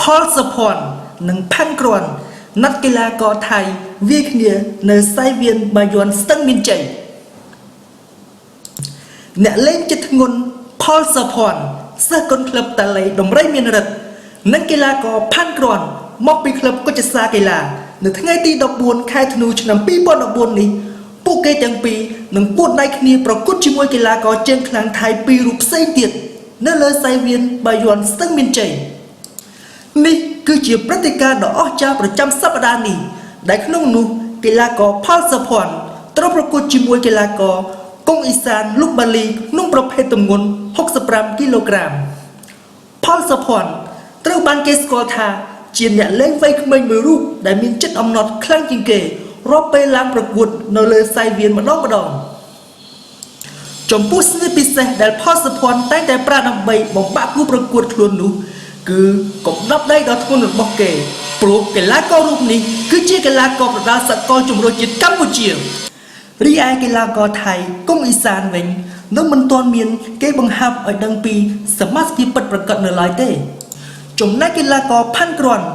ផលសុភ័ណ្ឌនិងផាន់គ្រាន់ណាត់កីឡាករថៃវាយគ្នានៅសៃវៀនបាយ័នស្ទឹងមានជ័យអ្នកលេងចិត្តធ្ងន់ផលសុភ័ណ្ឌសិស្សគុនក្លឹបតាឡេដំរីមានរិទ្ធនិងកីឡាករផាន់គ្រាន់មកពីក្លឹបកុជសាកីឡានៅថ្ងៃទី14ខែធ្នូឆ្នាំ2014នេះពួកគេទាំងពីរនឹងពួតដៃគ្នាប្រកួតជាមួយកីឡាករជើងខ្លាំងថៃពីររូបផ្សេងទៀតនៅលើសៃវៀនបាយ័នស្ទឹងមានជ័យ នេះគឺជាព្រឹត្តិការណ៍ដ៏អស្ចារ្យប្រចាំសប្តាហ៍នេះដែលក្នុងនោះកីឡាករផលសុភ័ណ្ឌត្រូវប្រកួតជាមួយកីឡាករកុងអ៊ីសានលុកបាលីក្នុងប្រភេទទម្ងន់65គីឡូក្រាមផលសុភ័ណ្ឌត្រូវបានគេស្គាល់ថាជាអ្នកលេងវ័យក្មេងមួយរូបដែលមានចិត្តអំណត់ខ្លាំងជាងគេរាល់ពេលឡើងប្រកួតនៅលើសៃវៀនម្ដងម្ដង ចំពោះស្នៀពិសេសដែលផលសុភ័ណ្ឌតែងតែប្រើដើម្បីបំបាក់គូប្រកួតខ្លួននោះគឺកំដប់ដៃដ៏ធ្ងន់របស់គេព្រោះកីឡាកររូបនេះគឺជាកីឡាករប្រដាល់សកលជម្រើសជាតិកម្ពុជារីឯកីឡាករថៃគង់អ៊ីសានវិញនៅមិនទាន់មានគេបង្ហាប់ឲ្យដឹងពីសមាសភាពពិតប្រាកដនៅឡើយទេចំណែកកីឡាករផាន់គ្រាន់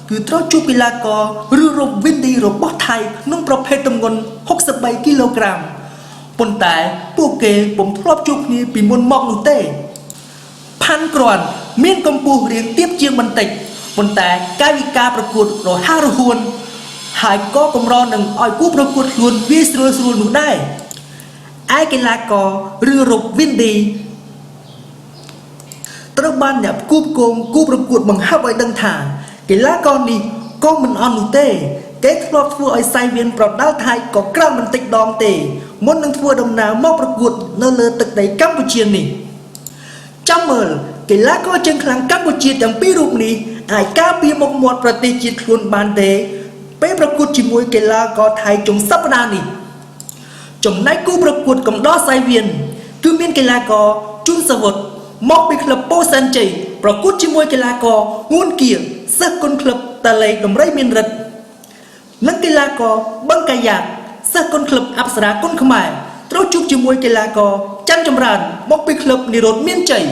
គឺត្រូវជួបកីឡាករឬរ៉ូបវិនឌីរបស់ថៃក្នុងប្រភេទទម្ងន់63គីឡូក្រាម ប៉ុន្តែពួកគេពុំធ្លាប់ជួបគ្នាពីមុនមកនោះទេផាន់គ្រាន់មានកម្ពស់រាងទាបជាងបន្តិចប៉ុន្តែកាយវិការប្រកួតរហ័សរហួនហើយក៏កម្រនឹងឲ្យគូប្រកួតខ្លួនវាយស្រួលស្រួលនោះដែរឯកីឡាករឬរ៉ូបវិនឌីត្រូវបានអ្នកផ្គូផ្គងគូប្រកួតបង្ហាប់ឲ្យដឹងថាកីឡាករនេះក៏មិនអន់នោះទេគេធ្លាប់ធ្វើឲ្យសៃវៀនប្រដាល់ថៃក៏ក្រៅបន្តិចដងទេមុននឹងធ្វើដំណើរមកប្រកួតនៅលើទឹកដីកម្ពុជានេះចាំមើលកីឡាករជើងខ្លាំងកម្ពុជាទាំងពីររូបនេះអាចការពារមុខមាត់ប្រទេសជាតិខ្លួនបានទេពេលប្រកួតជាមួយកីឡាករថៃចុងសប្តាហ៍នេះចំណែកគូប្រកួតកំដរសៃវៀនគឺមានកីឡាករជុនសាវុតមកពីក្លឹបពោធិ៍សែនជ័យប្រកួតជាមួយកីឡាករងួនគៀសិស្សគុនក្លឹបតាឡេដំរីមានរិទ្ធនិងកីឡាករបឹងកាយ៉ាតសិស្សគុនក្លឹបអប្សរាគុនខ្មែរត្រូវជួបជាមួយកីឡាករច័ន្ទចម្រើនមកពីក្លឹបនិរោធមានជ័យ